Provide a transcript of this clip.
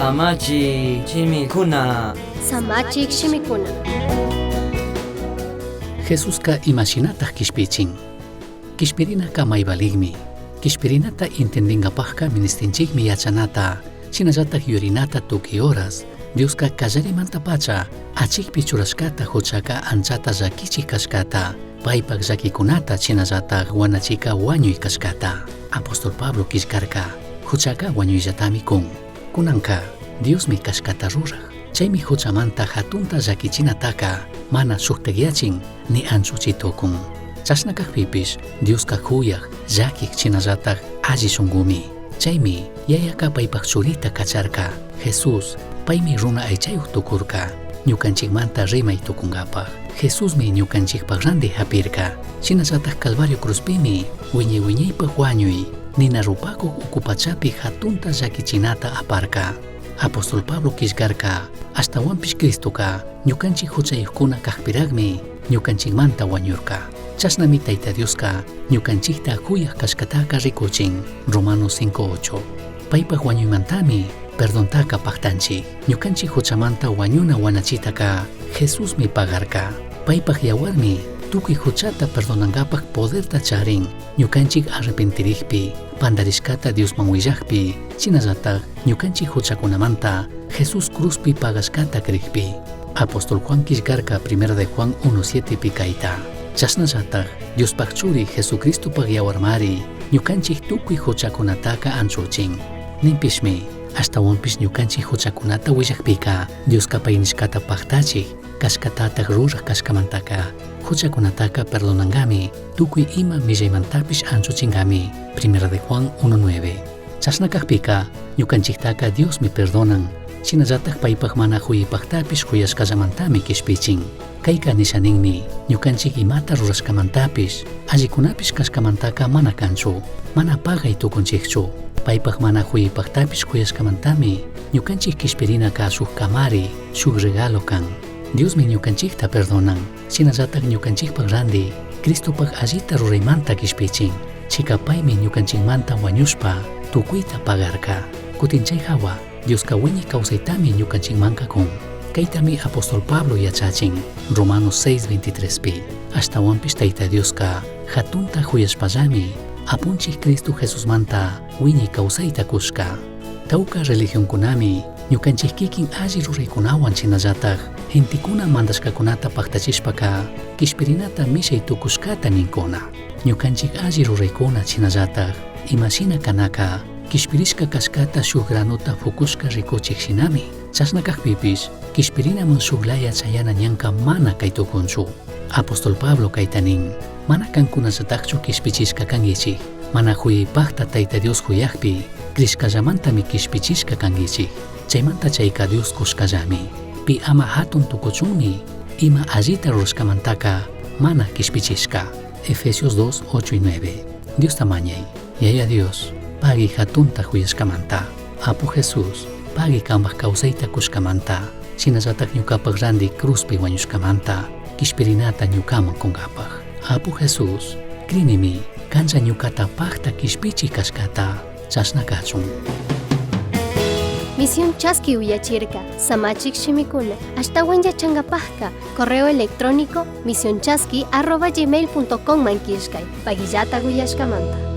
Samachik shimikuna. Samachik shimikuna. Jesusca imashinataj quishpichin? Quishpirinaca may valijmi. Quishpirinata intindingapajca ministinchijmi yachanata, shinallataj yurinata tucui horas. Diosca callarimantapacha achijpi churashcata juchaca anchata llaquichij cashcata, paipaj llaquicunata shinallataj huanachica huañui cashcata. Apóstol Pablo quillcarca, juchaca huañuillatami cun. Cunanca, Diosmi cashcata ruraj. Chaimi juchamanta jatunta llaquichinataca mana shujtajyachin ni anchuchi tucun. Chashna cajpipish Diosca juyaj, llaquij shinallataj alli shungumi. Chaimi Yayaca paipaj churita cacharca. Jesús, paimi runa aichayuj tucurca. Ñucanchijmanta rimai tucungapaj. Jesusmi ñucanchijpaj randi japirca. Shinallataj Calvario cruzpimi huiñai huiñaipaj huañui, nina rupacuj ucu pachapi jatunta llaquichinata aparca. Apóstol Pablo quillcarca, ashtahuanpish Cristoca ñucanchij juchayujcuna cajpirajmi ñucanchijmanta huañurca. Chashnami Taita Diosca ñucanchijta juyaj cashcataca ricuchin. Romanos 5:8. Paipaj huañuimantami perdontaca pajtanchij. Ñucanchij juchamanta huañuna huanachitaca Jesusmi pagarca. Paipaj yahuarmi tucui juchata perdonangapaj poderta charin. Ñucanchij arrepentirijpi, pandarishcata Diosman huillajpi, shinallataj ñucanchij juchacunamanta Jesús cruzpi pagashcata crijpi. Apóstol Juan quillcarca Primera de Juan 1:7 pi caita. Chashnallataj Diospaj churi Jesucristopaj yahuarmari ñucanchij tucui juchacunataca anchuchin. Ninpishmi, ashtahuanpish ñucanchij juchacunata huillajpica Diosca pai nishcata pajtachij, cashcatataj ruraj cashcamantaca juchacunataca perdonangami, tucui ima millaimantapish anchuchingami. Primera de Juan 1:9. Chashna cajpica ñucanchijtaca Diosmi perdonan, shinallataj paipaj mana juyipajtapish juyashcallamantami quishpichin. Caica nisha ninmi, ñucanchij imata rurashcamantapish, allicunapish cashcamantaca mana canchu, mana pagai tucunchijchu. Paipaj mana juyipajtapish juyashcamantami ñucanchij quishpirinaca shuj camari, shuj regalo can. Diosmi ñucanchijta perdonan, shinallataj ñucanchijpaj randi, Cristopaj allita ruraimanta quishpichin. Chica paimi ñucanchijmanta huañushpa tucuita pagarca. Cutin chai jahua, Diosca huiñai causaitami ñucanchijmanca cun. Caitami apóstol Pablo yachachin, Romanos 6:23 pi. Ashtahuanpish Taita Diosca jatunta juyashpallami Apunchij Cristo Jesusmanta huiñai causaita cushca. Tauca religioncunami ñucanchij quiquin alli ruraicunahuan shinallataj gentecuna mandashcacunata pajtachishpaca quishpirinata mishai tucushcata nincuna. Ñucanchij alli ruraicuna shinallataj ima shina canaca quishpirishca cashcata shuj granota fucushca ricuchij shinami. Chashna cajpipish quishpirinaman shuj laya chayana ñanca mana cai tucunchu. Apóstol Pablo caita nin, mana cancunallatajchu quishpichishca canguichij, mana juyipajta Taita Dios juyajpi crishcallamantami quishpichishca canguichij. Chaimanta chaica Dios cushcallami. Pi ama jatun tucuchunmi ima allita rurashcamantaca mana quishpichishca. Efesios 2, 8 y 9. Diosta mañai, Yaya Dios, pagui jatunta juyashcamanta. Apu Jesús, pagui cambaj causaita cushcamanta. Shinallataj ñucapaj randi cruzpi huañushcamanta, quishpirinata ñucaman cungapaj. Apu Jesús, crinimi, canlla ñucata pajta quishpichi cashcata, chashna cachun. Misión Chaski uyachirca, Samachik shimikuna, ashtahuan yachangapajka, correo electrónico misionchaski@gmail.com man killkay, paguillata uyashkamanta.